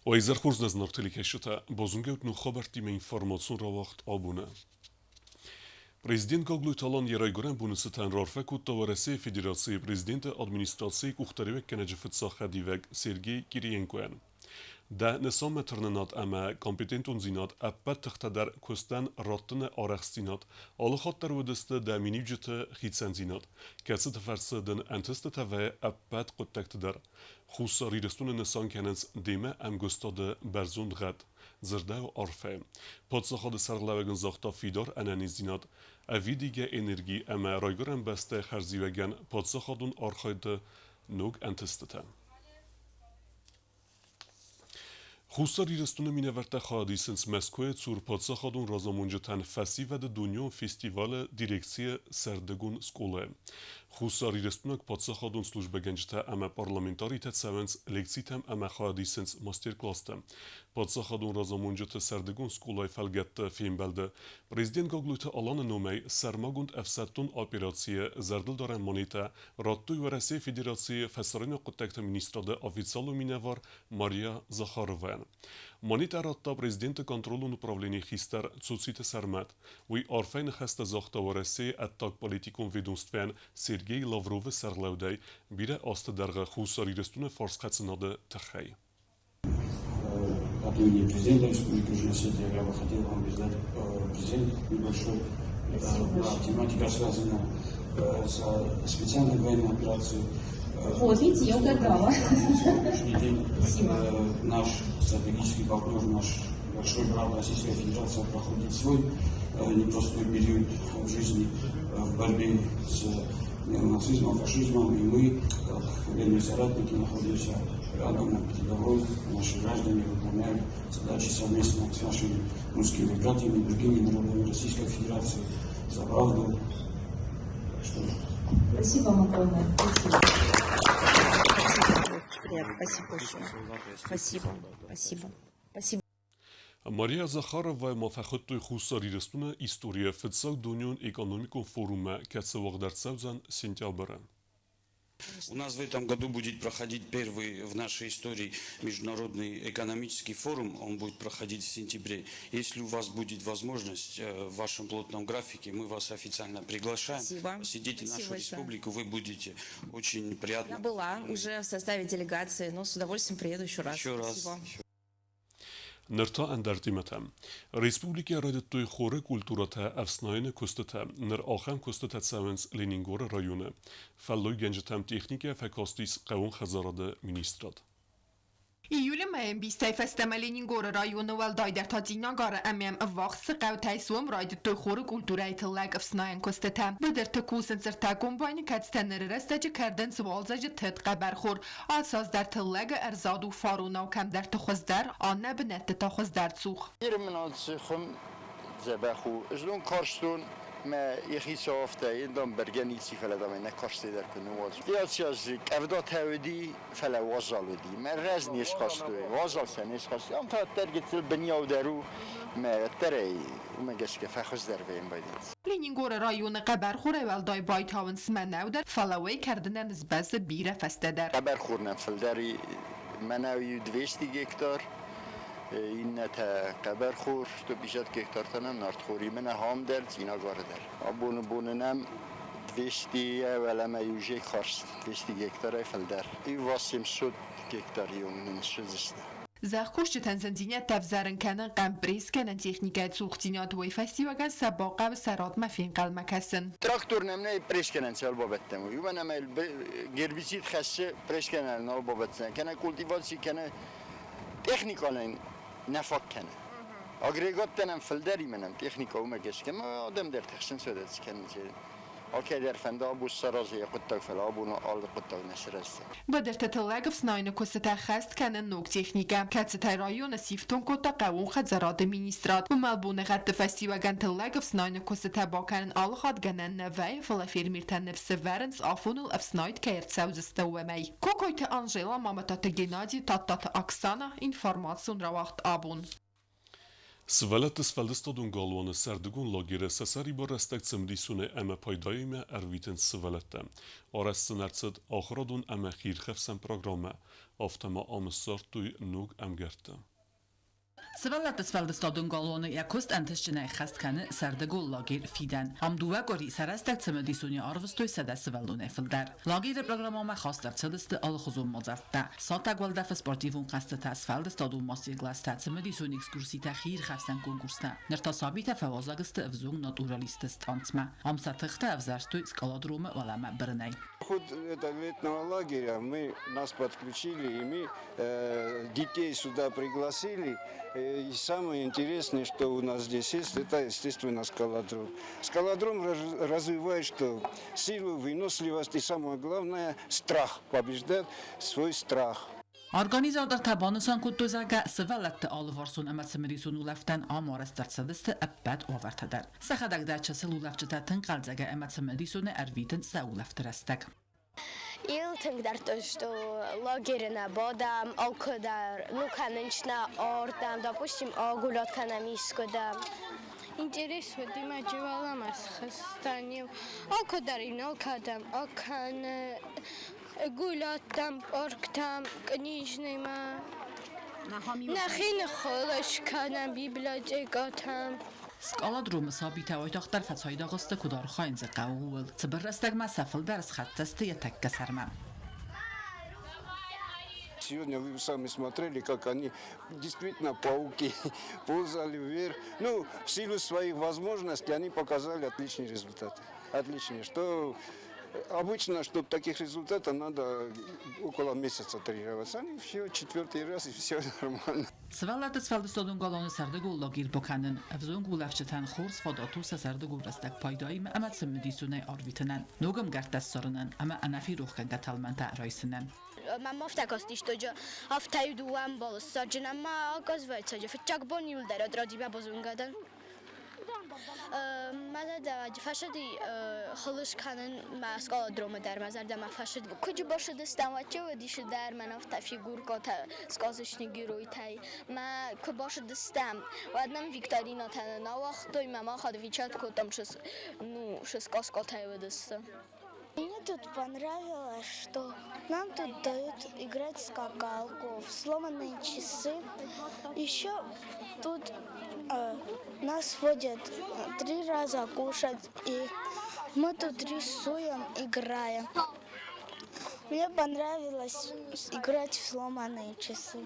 Уӕ изӕр хорз нӕ зынаргъ телекӕсджытӕ, базонгӕ ут ног хабӕрттимӕ информацион рауагъд абоны. Президент Гаглойты Алан йӕ райгуырӕн боны цытӕн раарфӕ кодта Уӕрӕсейы Федерацийы Президенты администрацийы къухдариуӕггӕнӕджы фыццаг хӕдивӕг Сергей Кириенкойӕн. Дӕ нысанмӕ тырнынад ӕмӕ компетентондзинад ӕппӕт тыхтӕ дӕр куыстӕн раттыны арӕхстдзинад алыхатт дӕр уыдысты дӕ миниуджыты хицӕндзинад, кӕцыты фӕрцы дын ӕнтыстытӕ вӕййы ӕппӕт хъуыддӕгты дӕр. Хуссар Ирыстоны нысан кӕнынц демӕ ӕмгуыстады бӕрзонд гъӕд, дзырдӕуы арфӕ. Паддзахады сӕргълӕууӕг ын загъта фидар ӕнӕниздзинад, ӕвидигӕ энерги ӕмӕ райгуырӕн бӕстӕйы хӕрзиуӕгӕн паддзахадон архайды ног ӕнтыстытӕ. Хуссар Ирыстоны минӕвӕрттӕ хайад исынц Мӕскуыйы цур паддзахадон разамонджытӕн фӕсивӕды дунеон фестивалы дирекцийы сӕрдыгон скъолайы. Хуссарирыстойнаг паддзахадон службӕгӕнджытӕ ӕмӕ парламентаритӕ цӕуынц лекцитӕм ӕмӕ хайад исынц мастер-класстӕ. Паддзахадон разамонджыты сӕрдыгон скъолайы фӕлгӕтты фембӕлды президент Гаглойты Аланы номӕй сӕрмагонд ӕфсӕддон операцийы зӕрдылдарӕн монетӕ радтой Уӕрӕсейы Федерацийы фӕсарӕйнаг хъуыддӕгты министрады официалон минӕвар Мария Захаровайӕн. Монетӕ радта президенты контролон управленийы хистӕр Цоциты Сӕрмӕт. Уый арфӕйы ныхӕстӕ загъта Уӕрӕсейы ӕддагполитикон ведомствӕйӕн Сергей Лавровы сӕргълӕудӕй бирӕ азты дӕргъы Хуссар Ирыстоны фарсхӕцынады тыххӕй. От имени президента Республики Южная Осетия я бы хотел вам передать презент небольшой. Да, тематика связана с специальной военной операцией. Вот, видите, я угадала. На сегодняшний день наш стратегический партнер, наш большой брат Российская Федерация проходит свой непростой период в жизни в борьбе с неонацизмом, фашизмом, и мы, как верные соратники, находимся рядом на передовой. Наши граждане выполняют задачи совместно с нашими русскими братьями и другими народами Российской Федерации за правду. Так что Спасибо вам огромное. Очень приятно. Спасибо большое. Спасибо. Спасибо. Спасибо. Мария Захарова ма фӕхуыдтой Хуссар Ирыстоны историйы фыццаг дунеон экономикон форуммӕ, кӕцы уагъд ӕрцӕудзӕн сентябры. У нас в этом году будет проходить первый в нашей истории международный экономический форум. Он будет проходить в сентябре. Если у вас будет возможность в вашем плотном графике, мы вас официально приглашаем. Спасибо. Посетите Спасибо нашу большое. республику, вы будете очень приятно. Я была уже в составе делегации, но с удовольствием приеду еще раз. Еще раз. Спасибо. Ныр та ӕндӕр темӕтӕ. Республикӕйы райдыдтой хоры культурӕтӕ ӕфснайыны куыстытӕ. Ныр ахӕм куыстытӕ цӕуынц Ленингоры районы. Фӕллойгӕнджытӕм техникӕ фӕкастис хъӕууон хӕдзарады министрад. Июлы мӕйы ӕмбистӕй фӕстӕмӕ Ленингоры районы уӕлдайдӕр та Цъинагары ӕмӕ ӕввахс цы хъӕутӕй суым райдыдтой хоры культурӕйы тыллӕг ӕфснайӕн куыстытӕ. Быдырты кусынц ӕртӕ комбайны, кӕцытӕ ныры рӕстӕджы кӕрдынц уалдзӕджы тыд хъӕбӕрхор. Ацы аз дӕр тыллӕгы ӕрзад у фаронау кӕмдӕрты хуыздӕр, аннӕ бынӕтты та хуыздӕр цух. Ирмынадзы хуым дзӕбӕх у. Знон карстон мӕ йӕхи цӕфтӕ, дам бӕргӕ ници, фӕлӕ дам ӕнӕ карстӕй дӕр куы ныууадзон. Ацы аз къӕвдатӕ уыди, фӕлӕ уазал уыди. Мӕ рӕз не схастой, уазал сӕ не схастой. Ам та ӕддӕр гыццыл бынйау дӕр у, мӕ ӕддӕрӕй уымӕ гӕсгӕ фӕхуыздӕр вӕййын байдайынц. Ленингоры районы хъӕбӕрхорӕй уӕлдай байтауынц мӕнӕу дӕр, фӕлӕ уый кӕрдынӕн сбӕззы бирӕ фӕстӕдӕр. Хъӕбӕрхор нӕм фылдӕр и, мӕнӕу иу 200 гектар, иннӕтӕ хъӕбӕрхор, 150 гектартӕ нӕм нартхор и, мӕнӕ ам дӕр, Цъинагары дӕр. Абоны боны нӕм 200 уӕлӕмӕ иу зекхарст, 200 гектарӕй фылдӕр. Иу 800 гектар иу нын ссыдзысты. Зӕхкусджытӕн зындзинӕдтӕ ӕвзарын кӕнын хъӕмпресгӕнӕн техникӕйы цухдзинад уый фӕстиуӕгӕн сӕ бахъӕуы сӕ радмӕ фенхъӕлмӕ кӕсын. Трактор нӕм нӕй пресгӕнӕн цӕуыл бабӕттӕм, уый уымӕн ӕмӕ гербицид хӕссы пресгӕнӕн нал бабӕтдзӕн, кӕнӕ культиваци кӕнӕ техниконӕн нӕ фаг кӕны. Агрегаттӕ нӕм фылдӕр и мӕнӕн техникӕ уымӕ гӕсгӕ ма адӕм дӕр тыхсынц уӕдӕ цы кӕнынц. Алкӕй фӕнды абон сараза йӕ хъуыддаг, фӕлӕ абон алы хъуыддаг нӕ сырӕздзӕн. Быдырты тыллӕг ӕфснайыны куыстытӕ хӕст кӕны ног техникӕ, кӕцытӕй районы сифтонг кодта хъӕууон хӕдзарады министрад. Уымӕл боныгъӕдты фӕстиуӕгӕн тыллӕг ӕфснайыны куыстытӕ бакӕнын алыхатт гӕнӕн нӕ вӕййы, фӕлӕ фермертӕ ныфс ӕвӕрынц, афоныл ӕфснайд кӕй ӕрцӕудзысты, уымӕй. Кокойты Анжела, Мамытаты Геннадий, Тадтаты Оксана, информацион рауагъд абон. Сывӕллӕтты сфӕлдыстадон галуаны сӕрдыгон лагеры сӕ сӕрибар рӕстӕг цымыдисонӕй ӕмӕ пайдаимӕ ӕрвитынц сывӕллӕттӕ. Арӕзт сын ӕрцыд ахуырадон ӕмӕ хиирхӕфсӕн программӕ. Афтӕ ма ам ссардтой ног ӕмгӕрттӕ. Сывӕллӕтты сфӕлдыстадон галуаны йӕ куыст ӕнтыстджынӕй ӕххӕст кӕны сӕрдыгон лагерь «Фидӕн». Ам дыууӕ къуыри сӕ рӕстӕг цымыдисонӕй арвыстой 100 сывӕллонӕй фылдӕр. Лагеры программӕмӕ хаст ӕрцыдысты алыхуызон мадзӕлттӕ. Сатӕг уӕлдӕфы спортивон хъӕзтытӕ, сфӕлдыстадон мастер-класстӕ, цымыдисон экскурситӕ, хиирхӕфсӕн конкурстӕ. Ныр та сабитӕ фӕуазӕг сты ӕвзонг натуралистты станцмӕ. Ам сӕ тыхтӕ ӕвзӕрстой скалодромы уӕлӕмӕ бырынӕй. Ход этого летнего лагеря мы нас подключили, и мы детей сюда пригласили. И самое интересное, что у нас здесь есть, это, естественно, скалодром. Скалодром развивает что? Силу, выносливость и, самое главное, страх. Побеждает свой страх. Организатортӕ банысан кодтой, зӕгъгӕ, сывӕллӕтты алыварсон ӕмӕ цымыдисон улӕфтӕн ам арӕзт ӕрцыдысты ӕппӕт уавӕртӕ дӕр. Сӕхӕдӕг дӕр чысыл улӕфджытӕ тынг хъӕлдзӕгӕй ӕмӕ цымыдисонӕй ӕрвитынц сӕ улӕфты рӕстӕг. Ил тынгдӕр что лагеры нӕ бадӕм, алкӕдӕр, ну, кӕнынч нӕ ардӕм, допустим, агулят кӕнӕм искуыдӕм. Интерес уыди мӕ джывӕлӕмӕ схызтӕн-иу. Алкӕдӕр-иу алкӕдӕм акӕны гуляттӕм, парктӕм, книжныймӕ. Нӕхи ныххуылыс кӕнӕм библиотекӕтӕм. Скъоладромы сабитӕ уайтагъддӕр фӕцайдагъ сты, куыд архайын дзы хъӕуы, ууыл. Цыбыр рӕстӕгмӕ сӕ фылдӕр схӕццӕ сты йӕ тӕккӕ сӕрмӕ. Сегодня вы сами смотрели, как они действительно пауки ползали вверх. Ну, в силу своих возможностей они показали отличные результаты. Отличные. Что обычно, чтобы таких результатов, надо около месяца тренироваться. Они все, четвертый раз, и все нормально. Сывӕллӕтты сфӕлдыстадон галуаны сӕрдыгон лагерь бакӕнын ӕвзонг улӕфджытӕн хорз фадат у сӕ сӕрдыгон рӕстӕг пайдаимӕ ӕмӕ цымыдисонӕй арвитынӕн, ног ӕмгӕрттӕ ссарынӕн ӕмӕ ӕнӕферохгӕнгӕ тӕлмӕнтӕ райсынӕн. Мӕм афтӕ кастис, что афтӕ дыууӕ ӕмбалы ссарджын ӕмӕ, оказывается, фыццаг бон иуылдӕр отрядимӕ базонгӕ дӕн. Мӕ зӕрдӕ фӕцыди хылыс кӕнын мӕ скалодромы дӕр мӕ зӕрдӕмӕ фӕцыд. Куыд бацыдыстӕм, уӕд уыдис дӕр мӕн афтӕ фигуркӕтӕ сказочный геройтӕй. Мӕ куы бацыдыстӕм, уӕд нӕм викторинатӕ нӕ ауагътой, мӕ мах отвечать кодтам, ну, что сказкӕтӕй уыдысты. Мне тут понравилось, что нам тут дают играть в скакалку, в сломанные часы. Еще тут нас водят три раза кушать, и мы тут рисуем, играем. Мне понравилось играть в сломанные часы.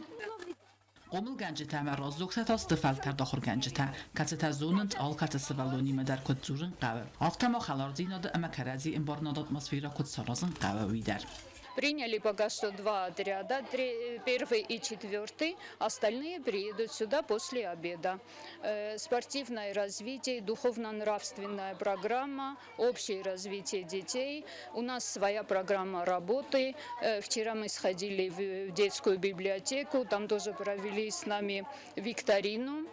Хъомылгӕнджытӕ ӕмӕ раздзогтӕ та сты фӕлтӕрд ахуыргӕнджытӕ, кӕцытӕ зонынц алкӕцы сывӕллонимӕ дӕр куыд дзурын хъӕуы, афтӕ ма хӕлардзинады ӕмӕ кӕрӕдзи ӕмбарынады атмосферӕ куыд саразын хъӕуы, уый дӕр. Приняли пока что два отряда, первый и четвертый, остальные приедут сюда после обеда. Спортивное развитие, духовно-нравственная программа, общее развитие детей. У нас своя программа работы. Вчера мы сходили в детскую библиотеку, там тоже провели с нами викторину.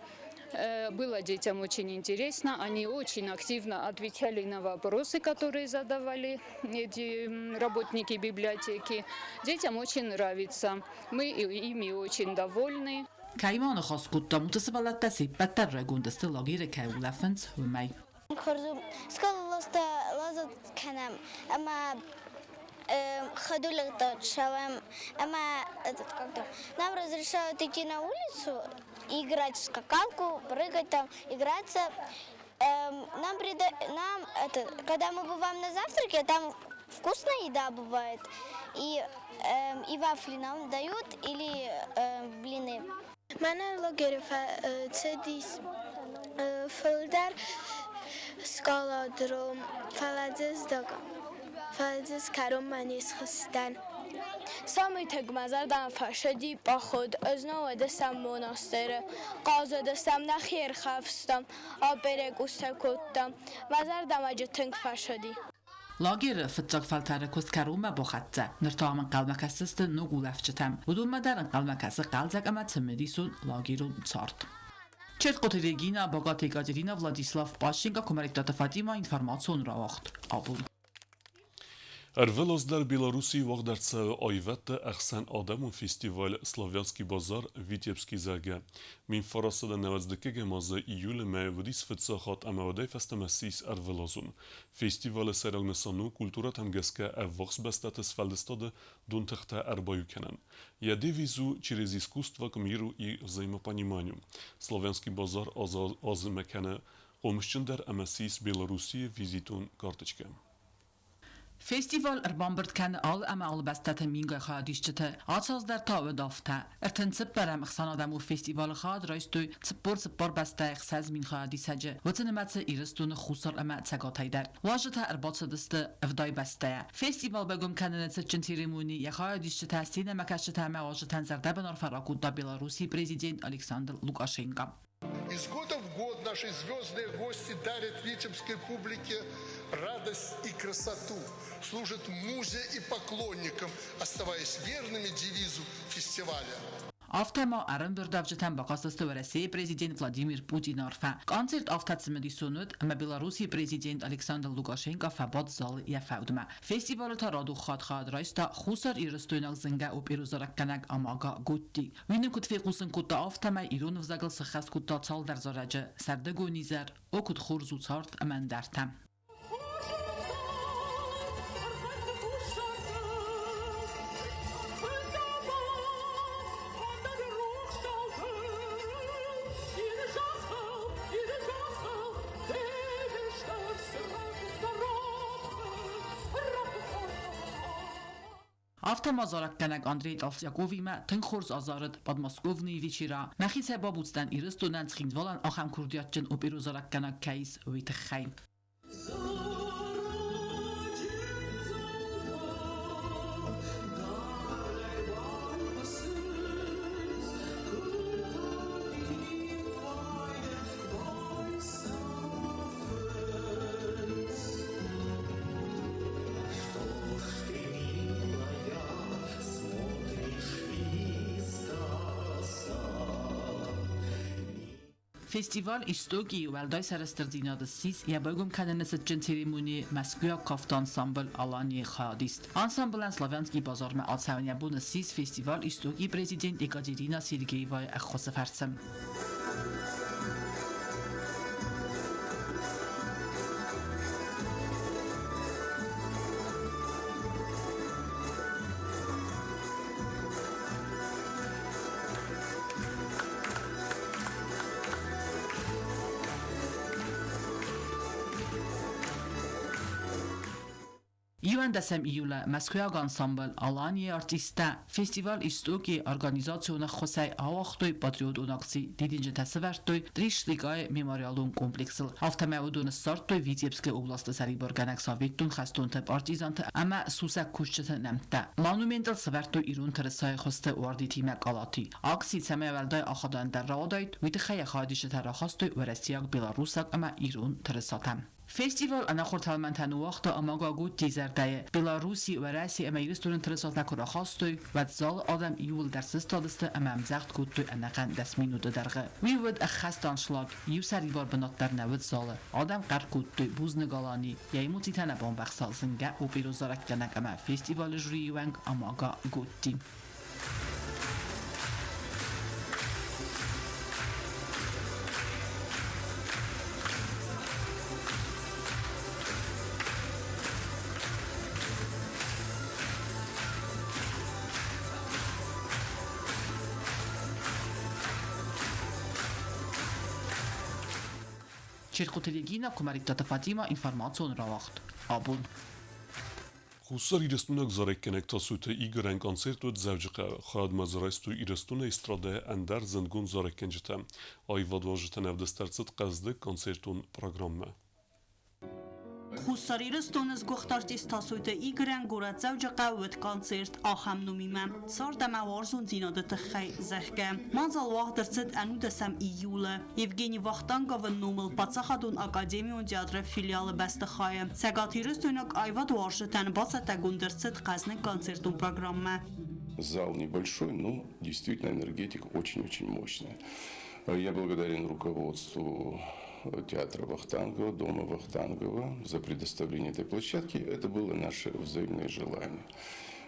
Было детям очень интересно. Они очень активно отвечали на вопросы, которые задавали эти работники библиотеки. Детям очень нравится. Мы ими очень довольны. Кӕимӕ аныхас кодтам, уыцы сывӕллӕттӕ се ппӕт дӕр райгонд сты лагеры кӕй улӕфынц, уымӕй. Скъолалазтӕ лазат кӕнӕм ӕмӕ ходулӕгтӕ цӕуӕм ӕмӕ этот, как там, нам разрешают идти на улицу и играть в скакалку, прыгать там, играться. Нам это, когда мы бываем на завтраке, там вкусная еда бывает, и вафли нам дают или блины. Мӕнӕн лагеры цыдис фылдӕр скалодром, фӕлӕ дзы кӕронмӕ не схызтӕн. Самый тынг мӕ зӕрдӕмӕ фӕцыди поход. Ӕз уыдыстӕм монастыры, хъазыдыстӕм, нӕхи ирхӕфстам, аперекустӕ кодтам. Мӕ зӕрдӕмӕ джы тынг фӕцыди. Лагеры фыццаг фӕлтӕры куыст кӕронмӕ бахӕццӕ. Ныр та ам ӕнхъӕлмӕ кӕсдзысты ног улӕфджытӕм. Уыдонмӕ дӕр ӕнхъӕлмӕ кӕсы хъӕлдзӕг ӕмӕ цымыдисон лагерон цард. Чертхъоты Регина, Багаты Екатерина, Владислав Пащенко, Куымӕридтаты Фатима, информацион рауагъд «Абон». Ӕрвылаз дӕр Белоруссийы уагъд ӕрцӕуы аивӕдты ӕхсӕнадӕмон фестиваль «Славянский базар. Витебский», зӕгъгӕ. 1995 азы июлы мӕйы уыдис фыццаг хатт ӕмӕ уӕдӕй фӕстӕмӕ ссис ӕрвылазон. Фестивалы сӕйраг нысан у культурӕтӕм гӕсгӕ ӕввахс бӕстӕты сфӕлдыстады донтыхтӕ ӕрбаиу кӕнын. Йӕ девиз у «Через искусство к миру и взаимопониманию». Славянский базар азымӕ кӕны хъомысджындӕр ӕмӕ ссис Белоруссийы визитон карточкӕ. Фестиваль ӕрбамбырд кӕны алы ӕмӕ алы бӕстӕты мингай хайадисджыты. Ацы аз дӕр та уыд афтӕ. 34-ӕм ӕхсӕнадӕмон фестивалы хайад райстой 44 бӕстӕйы 6000 хайадисӕджы, уыцы нымӕцы Ирыстоны Хуссар ӕмӕ Цӕгатӕй дӕр. Уазджытӕ ӕрбацыдысты ӕвдай бӕстӕйӕ. Фестивал байгом кӕныны цытджын церемони йӕ хайадисджытӕ, сценӕмӕкӕсджытӕ ӕмӕ уазджытӕн зӕрдӕбын арфӕ ракодта Белоруссийы президент Александр Лукашенко. Из года в год наши звездные гости дарят витебской публике радость и красоту, служат музе и поклонникам, оставаясь верными девизу фестиваля. Афтӕ ма ӕрӕмбырдуӕвджытӕм бакастысты Уӕрӕсейы президент Владимир Путины арфӕ. Концерт афтӕ цымыдисон уыд, ӕмӕ Белоруссийы президент Александр Лукашенко фӕбадт залы йӕ фӕудмӕ. Фестивалы та радон хатт хайад райста Хуссар Ирыстойнаг зынгӕ оперозарӕггӕнӕг Амага Готти. Уый нын куыд фехъусын кодта, афтӕмӕй ирон ӕвзагыл сыххӕст кодта цалдӕр зарӕджы «Сӕрдыгон изӕр», «О, куыд хорз у цард» ӕмӕ ӕндӕртӕ. Афтӕ ма зарӕггӕнӕг Андрей Толстяковимӕ тынг хорз азарыд Подмосковные вечера. Мӕхицӕй бабуц дӕн Ирыстонӕн Цхинвалӕн ахӕм курдиатджын оперозарӕггӕнӕг кӕй ис, уый тыххӕй. Фестиваль Истоки уӕлдай сӕрыстырдзинад ссис йӕ байгом кӕныны цытджын церемонийы Мӕскуыйаг кафты ансамбль «Аланийы» хайадист. Ансамблӕн Славянский базармӕ ацӕуын йӕ бон ссис фестиваль Истоки президент Екатерина Сергеевайы ӕххуысы фӕрцы. Иуӕндӕсӕм июлы мӕскуыйаг ансамбль «Алания» артисттӕ фестиваль «Истоки» организацион ӕххуысӕй ауагътой патриотон акци «Дидинджытӕ сӕвӕрдтой Тришликайы мемориалон комплексыл. Афтӕмӕй уыдон ссардтой Витебскы областы сӕрибаргӕнӕг советтон хӕстонты, партизанты ӕмӕ сусӕг кусджыты нӕмттӕ. Монументыл сӕвӕрдтой ирон тырысайы хуызты уардитимӕ къалати. Акци цӕмӕй уӕлдай ахадӕндӕр рауадаид, уый тыххӕй йӕ хайадисджытӕ рахастой уӕрӕсейаг, белорусаг ӕмӕ ирон тырысатӕ. Фестиваль ӕнахуыр тӕлмӕнтӕ ныууагъта ӕмӕ Гагутти зӕрдӕйы. Белорусси, Уӕрӕсе ӕмӕ Ирыстоны тырысатӕ куы рахастой, уӕд залы адӕм иууылдӕр сыстадысты ӕмӕ ӕмдзӕгъд кодтой ӕнӕхъӕн 10 минуты дӕргъы. Уый уыд ӕххӕст аншлаг, иу сӕрибар бынат дӕр нӕ уыд залы. Адӕм хъӕр кодтой «Бузныг, Алани!» Йӕ эмоцитӕ нӕ бамбӕхста зынгӕ оперозарӕггӕнӕг ӕмӕ фестивалы жюрийы уӕнг Амага Готти. Черкъуты Регина, Куымӕридтаты Фатимӕ, информацион рауагъд «Абон». Хуссар Ирыстойнаг зарӕггӕнӕг Тасойты Игорӕн концерт уыд Дзӕуджыхъӕуы. Хайадмӕ дзы райстой Ирыстоны эстрадӕйы ӕндӕр зындгонд зарӕггӕнджытӕ. Аивадуарзджытӕн ӕвдыст ӕрцыд хъӕздыг концертон программӕ. Хуссар Ирыстоны сгуыхт артист Тасойты Игорӕн горӕт Дзӕуджыхъӕуы уыд концерт ахӕм номимӕ «Цард ӕмӕ уарзондзинады тыххӕй», зӕгъгӕ. Мадзал уагъд ӕрцыд ӕнудӕсӕм июлы. Евгений Вахтанговы номыл паддзахадон академион театры филиалы бӕстыхайы. Цӕгатирыстойнаг аивадуарзджытӕн бацӕттӕгонд ӕрцыд хъӕзныг концертон программӕ. Зал небольшой, но действительно энергетика очень-очень мощная. Я благодарен руководству театра Вахтангова, дома Вахтангова за предоставление этой площадки. Это было наше взаимное желание.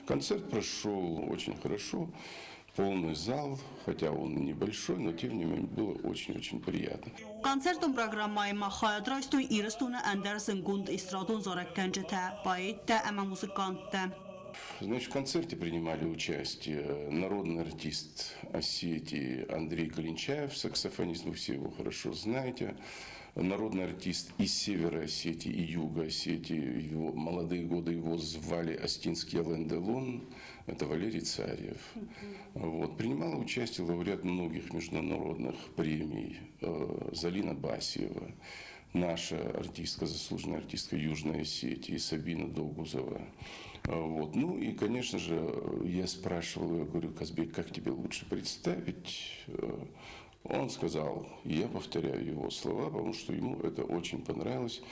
Концерт прошел очень хорошо, полный зал, хотя он и небольшой, но тем не менее было очень-очень приятно. Концертон программайы ма хайад райстой Ирыстоны ӕндӕр зындгонд эстрадон зарӕггӕнджытӕ, поэттӕ ӕмӕ музыканттӕ. Значит, в концерте принимали участие народный артист Осетии Андрей Клинчаев, саксофонист, вы все его хорошо знаете, народный артист из севера Осетии и юга Осетии, его, молодые годы его звали Остинский Ален Делон, это Валерий Царев. Вот. Принимала участие лауреат многих международных премий Залина Басиева, наша артистка, заслуженная артистка Южной Осетии Сабина Догузова. Вот. Ну и, конечно же, я спрашивал ее, говорю, Казбек, как тебе лучше представить? Он сказал, я повторяю его слова, потому что ему это очень понравилось,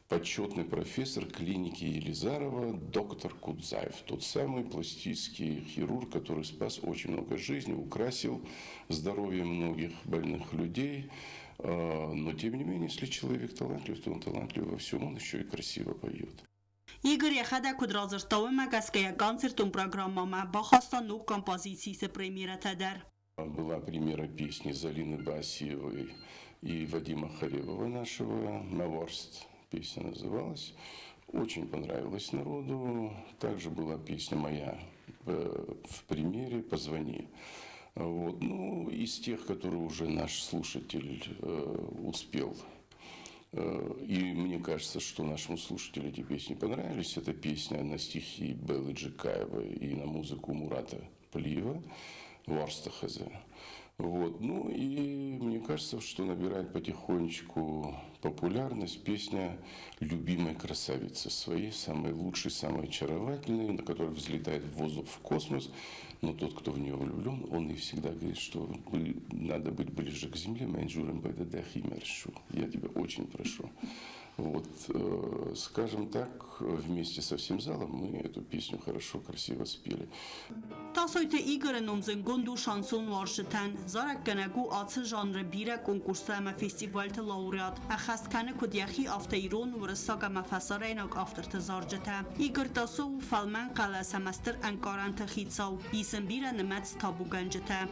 почетный профессор клиники Елизарова, доктор Кудзаев, тот самый пластический хирург, который спас очень много жизней, украсил здоровье многих больных людей. Но, тем не менее, если человек талантлив, то он талантлив во всем, он еще и красиво поет. Игорь йӕхӕдӕг куыд радзырдта, уымӕ гӕсгӕ йӕ концертон программӕмӕ бахаста ног композициты премьерӕтӕ дӕр. Была премьера песни Залины Басиевой и Вадима Харебова нашего «Наворст» песня называлась. Очень понравилась народу. Также была песня моя в премьере «Позвони». Вот. Ну, из тех, которые уже наш слушатель успел. И мне кажется, что нашему слушателю эти песни понравились. Это песня на стихи Беллы Джикаевой и на музыку Мурата Плиева «Варста Хазе». Вот. Ну и мне кажется, что набирает потихонечку популярность песня любимой красавицы своей, самой лучшей, самой очаровательной, на которой взлетает в воздух, в космос. Но тот, кто в нее влюблен, он и всегда говорит, что надо быть ближе к земле. Я тебя очень прошу. Вот, скажем так, вместе со всем залом мы эту песню хорошо, красиво спели. Тасойты Игоры ном зындгонд у шансон уарзджытӕн. Зарӕггӕнӕг у ацы жанры бирӕ конкурсты ӕмӕ фестивальты лауреат. Ӕххӕст кӕны куыд йӕхи, афтӕ ирон, уырыссаг ӕмӕ фӕсарӕйнаг авторты зарджытӕ. Игорь Тасо у фӕлмӕн хъӕлӕс ӕмӕ стыр ӕнкъарӕнты хицау. Ис ын бирӕнымӕц табугӕнджытӕ.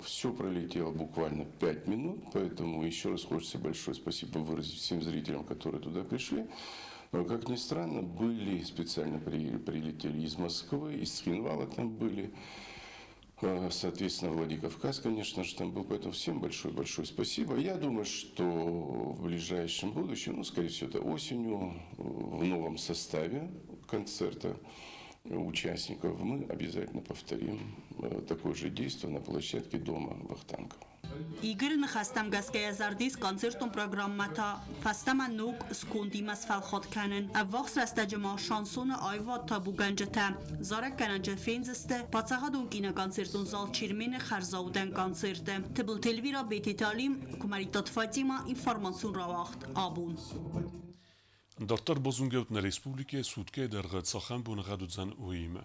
Все пролетело буквально 5 минут, поэтому еще раз хочется большое спасибо выразить всем зрителям, которые туда пришли. Но, как ни странно, были специально прилетели из Москвы, из Цхинвала там были. Соответственно, Владикавказ, конечно же, там был. Поэтому всем большое-большое спасибо. Я думаю, что в ближайшем будущем, ну, скорее всего, это осенью, в новом составе концерта участников мы обязательно повторим такое же действие на площадке дома Вахтангова. Игоры ныхӕстӕм гӕсгӕ йӕ зӕрды ис концертон программӕтӕ фӕстӕмӕ ног скондимӕ сфӕлхат кӕнын. Ӕввахс рӕстӕджы ма шансоны аивад табугӕнджытӕ зарӕггӕнӕджы фендзысты паддзахадон киноконцертон зал Чермен-ы хӕрзаудӕн концерты. Тыбылты Эльвира, Бететы Алим, Куымӕридтаты Фатимӕ, информацион рауагъд Абон. Дарддӕр базонгӕ ут нӕ республикӕйы суткӕйы дӕргъы цахӕм боныгъӕд уыдзӕн, уыимӕ.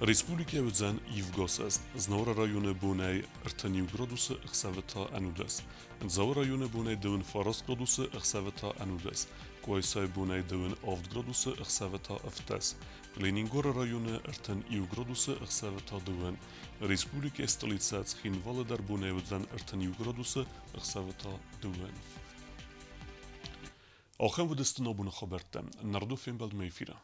Республикӕйы уыдзӕн ивгӕсӕст. Знауыры районы бонӕй 31 градусы, ӕхсӕвы та 11. Дзауы районы бонӕй 39 градусы, ӕхсӕвы та 11. Къуайсайы бонӕй 27 градусы, ӕхсӕвы та 17. Ленингоры районы 31 градусы, ӕхсӕвы та 2. Республикӕйы столицӕ Цхинвалы дӕр бонӕй уыдзӕн 31 градусы, ӕхсӕвы та 2. Ахӕм уыдысты нӕ абоны хабӕрттӕ. Нӕрдо фембӕлдмӕ эфиры.